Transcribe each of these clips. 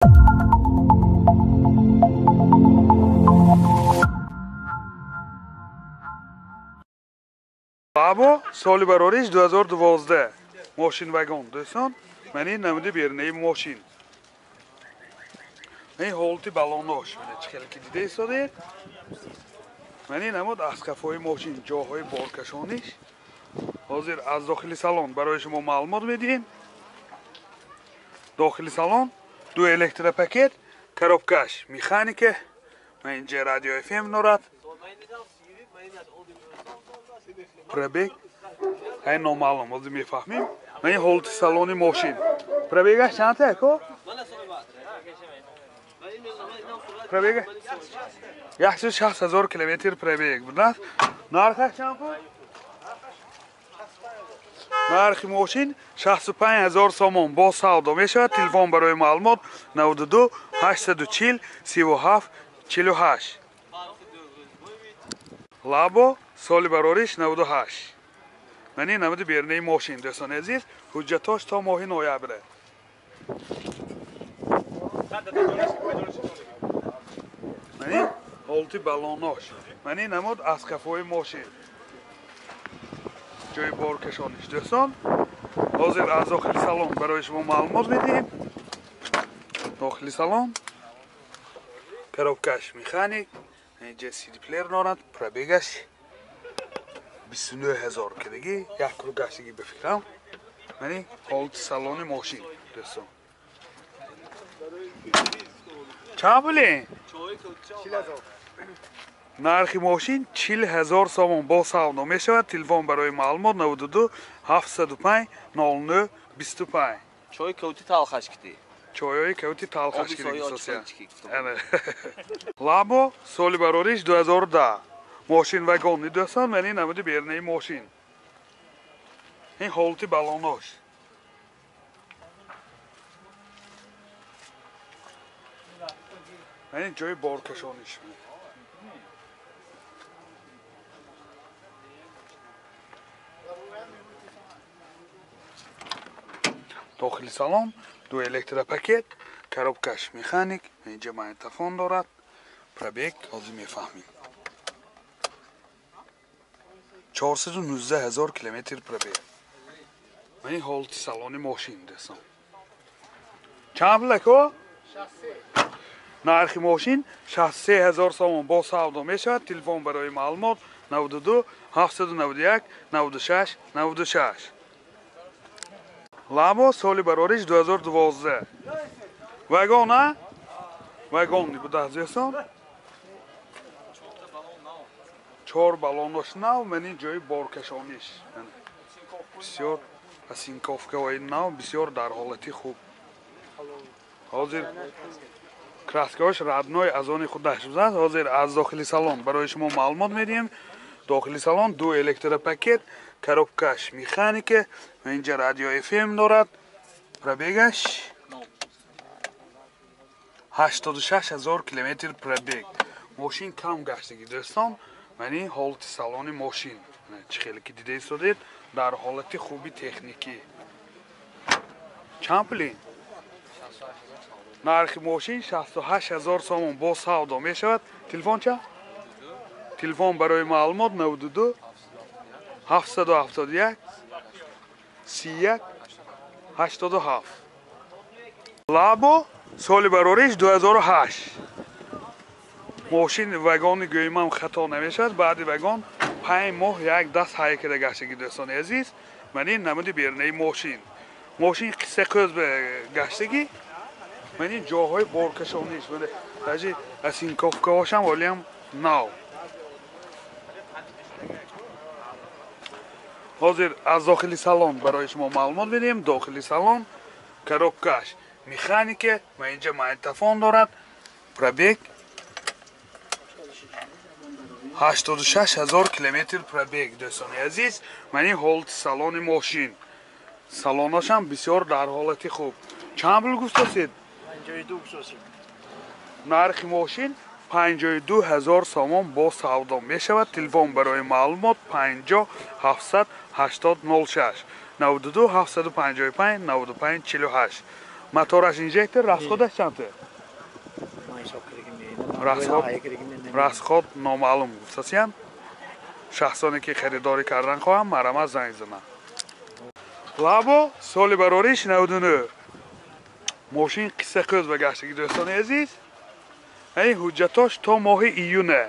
Лабо соли барориш 2012 мошин вагон дӯстон, мани намуди берунаи мошин. Ин ҳолати балонош чӣ хеле ки дида истодед. Мани намуд аз қафои мошин ҷоҳои боркашониш. Ҳозир аз дохили салон барои шумо маълумот медиҳем. Дохили салон ду электропакет, коробкаш механика, ман инҷа радио FM дорад. Пробег ай номаълум, ҳозир мефаҳмем. Ман ин ҳолати салони мошин. Пробегаш чанд ако? Пробега 160 000 километр пробег будааст. Нархаш чанд пул? Нархи мошин 65 000 сомон бо савдо мешавад. Телефон барои маълумот 92 840 37 48. Лабо соли барориш 98. Мани намуди берунаи мошин дӯстони азиз, ҳуҷҷатош то моҳи ноябр. Мани ҳолати балонош. Мани намуд аз қафои мошин. Ҷои боркашониш дӯстон. Ҳозир аз дохили салон барои шумо маълумот медиҳем. Дохили салон коробкаш механик, инҷа CD плеер дорад, пробегаш 29 000 килоги, як круг гаштагӣ ба фикрам. Мани ҳолати салони мошин дӯстон. Чанд пуле? Нархи мошин 40 000 сомон бо савдо мешавад. Телефон барои маълумот 92 705 09 25. Чойи кавти талхаш кити. Чойҳои кавти талхаш кити. Лабо соли барориш 2010. Мошин вагонни дӯстон, мани намуди берунаи мошин. Ин ҳолати балонош. Мани ҷои боркашониш. Дохили салон ду электропакет, коробкаш механик, инҷа магнитофон дорад. Пробег ҳозир мефаҳмем. 419 000 километр пробег. Мани ҳолати салони мошин дӯстон. Чанд пул ако? Нархи мошин 63 000 сомон бо савдо мешавад. Телефон барои маълумот 92 791 96 96. Лабо соли барориш 2012. Вагон, а? Вагон будааст дӯстон. 4 балонош нав, мани ҷои боркашониш. Бисёр осинковкаҳои нав, бисёр дар ҳолати хуб. Ҳозир краскаҳош родной аз они худаш будааст. Ҳозир аз дохили салон барои шумо маълумот медиҳем. Дохили салон ду электропакет, коробкаш механика, инҷа радио FM дорад. Пробегаш 86 000 километр пробег. Мошин кам гаштагӣ дӯстон. Мани ҳолати салони мошин чӣ хеле ки дида истодед, дар ҳолати хуби техникӣ. Чанд пулин? Нархи мошин 68 000 сомон бо савдо мешавад. Телефон ча? Телефон барои маълумот 92 771 31 87. Лабо соли барориш 2008. Мошин вагони гӯимам хато намешавад. Баъди вагон 5 моҳ як даст ҳай карда гаштагӣ дӯстони азиз. Мани намуди берунаи мошин. Мошин қисса қӯз ба гаштагӣ. Мани ҷоҳои боркашониш. Даже осинковкаҳошам олиам нав. Ҳозир аз дохили салон барои шумо маълумот медиҳем. Дохили салон коробкаш механика ва инҷа магнитофон дорад. Пробег 86 000 километр пробег дӯстони азиз. Мани ҳолати салони мошин. Салонашам бисёр дар ҳолати хуб. Чанд пул гуфтосед? 52 гуфтосем. Нархи мошин 52 000 сомон бо савдо мешавад. Телефон барои маълумот 50 780 06 92 755 95 48. Мотораш инжектор, расходаш чанд? Расход номаълум гуфтасиям. Шахсоне ки харидорӣ кардан хоҳам, марҳамат занг зананд. Лабо соли барориш 99. Мошин қисса қӯз ба гаштагӣ дӯстони азиз. Ин ҳуҷҷатош то моҳи июне.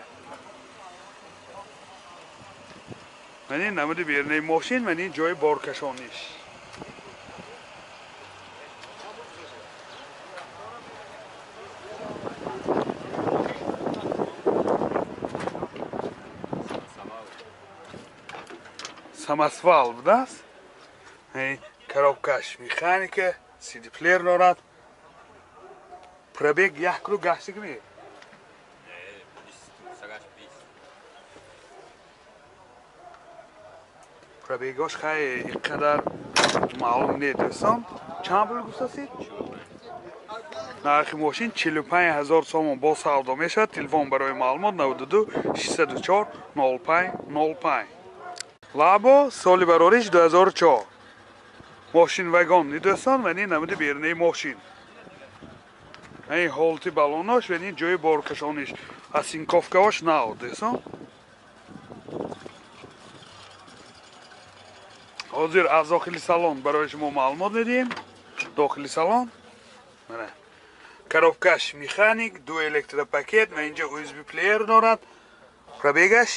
Ман ин намуди берунаи мошин, ман ин ҷои боркашониш. Самосвал будааст. Коробкаш механика, CD-плеер дорад. Пробег як круг гаштагӣ ме? Пробегош хай ин қадар маълум не дӯстон. Чанд пул гуфтасид? Нархи мошин 45 000 сомон бо савдо мешавад. Телефон барои маълумот 92 604 05 05. Лабо соли барориш 2004. Мошин вагон дӯстон, ва ин намуди берунаи мошин. Ин ҳолати балонош ва ин ҷои боркашониш. Осинковкаош нав дӯстон. Ҳозир аз дохили салон барои шумо маълумот медиҳем. Дохили салон. Мана. Коробкаш механик, ду электропакет ва инҷа USB плеер дорад. Пробегаш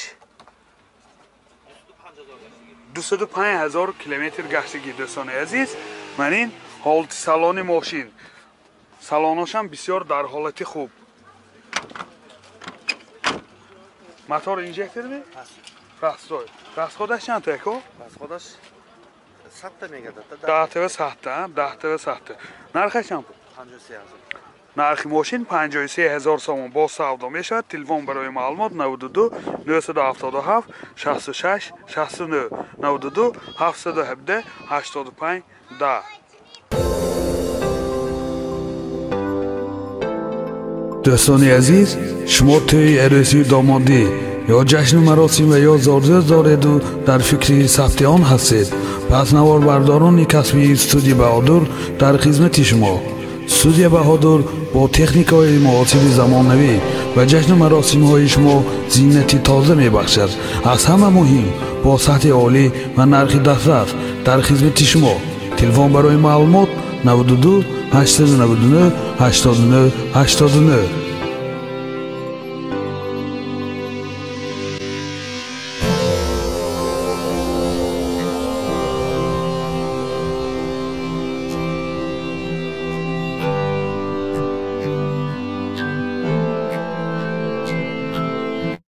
205 000 километр гаштагӣ дӯстони азиз. Ман ин ҳолати салони мошин. Салоношам бисёр дар ҳолати хуб. Мотор инжектор ми? Растой. Расходаш чанд яко? Расходаш 100 мегардад. 10 ва 100, 10 ва 100. Нархаш чанд пул? 53 000. Нархи мошин 53 000 сомон бо савдо мешавад. Телефон барои маълумот 92 977 66 69 92 717 85 10. Дӯстони азиз, шумо тӯи арӯсии домодӣ ё ҷашну маросим ва ё зорзӯз дореду дар фикри сабти он ҳастед, пас наворбардорони касбии студия Баҳодур дар хизмати шумо. Студия Баҳодур бо техникаҳои муосири замонавӣ ва ҷашну маросимҳои шумо зинати тоза мебахшад. Аз ҳама муҳим бо сатҳи олӣ ва нархи дастрас дар хизмати шумо. Телефон барои маълумот 92 899 89 89.